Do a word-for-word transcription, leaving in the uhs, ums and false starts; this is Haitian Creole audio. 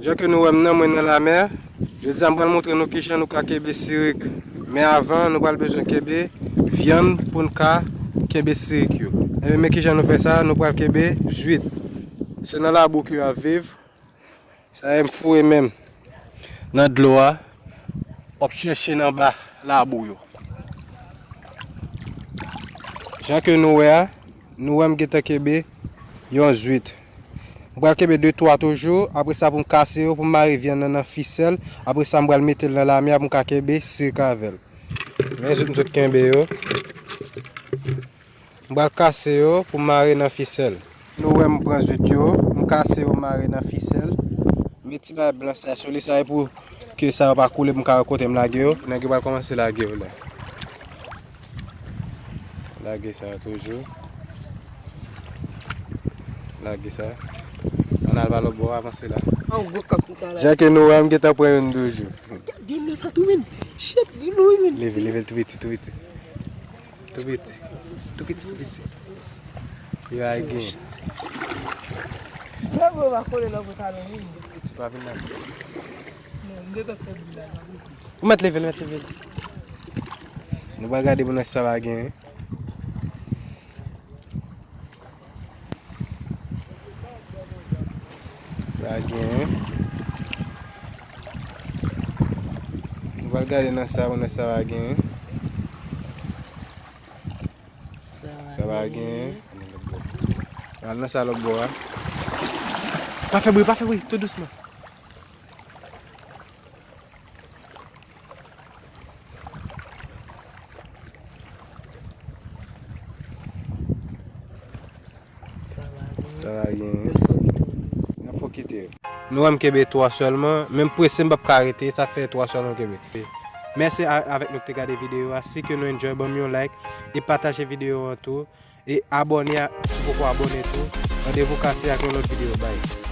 Jan ke nou wè m nan, mwen nan lamè. Jodi a, m pral montre nou kijan nou ka kenbe sirik. Men avan, nou pral bezwen kenbe vyann pou n ka kenbe sirik yo. Ebyen, men kijan nou fè sa, nou pral kenbe zwit. Se nan labou ke yo ap viv. Sa e m foure men m nan dlo a, w ap chèche nan ba labou yo. Jan ke nou wè a, nou wè m gentan kenbe yon zwit. M pral kenbe de twa toujou, apre sa pou m kase yo, pou m mare vyann nan nan fisèl, apre sa m pral mete l nan lamè a pou m ka kenbe sirik avè l. Men zwit m sot kenbe yo. M pral kase yo pou m mare nan fisèl. Nou wè m pran zwit yo, m kase yo mare nan fisèl. Met ti bagay blan sa sou li, sa e pou ke sa yo pa koule, pou m ka wè kote m lage yo. Nèg yo pral kòmanse lage yo la. Lage sa toujou. Lage sa. Ann al pa lòt bò, avanse la. An gwo kòk li ka la. Jan ke nou wè, m gentan pran youn toujou. Gade nan sa tou, men. Shit, li lou, men. Leve, leve l tou piti, tou piti. Tou piti. Tou piti, tou piti. Yo a gen. Bravo, va kole nan pantalon, wi. Piti pa vin la. Non, m gentan fè bri la, la. Ou mèt leve l, mèt leve l. Nou pral gade pou n wè si sa va gen. Pa gen. Nou pral gade nan sa pou n wè sa va gen. Sa va gen. Al nan sa lòt bò a. Pa fè bri, pa fè bri, tou dousman. Sa va gen. Sa va gen. Lòt fò kite yo douz. Nan fò kite yo. Nou wè m kenbe twa sèlman, men m prese m p ap ka rete, sa fè twa sèlman m kenbe. Mèsi a- avèk nou ki te gade videyo a. Si ke nou enjoy, ban m yon like e pataje videyo an tou. E abòne a- si w poko abòne tou. Randevou kase ak yon lòt videyo. Bye.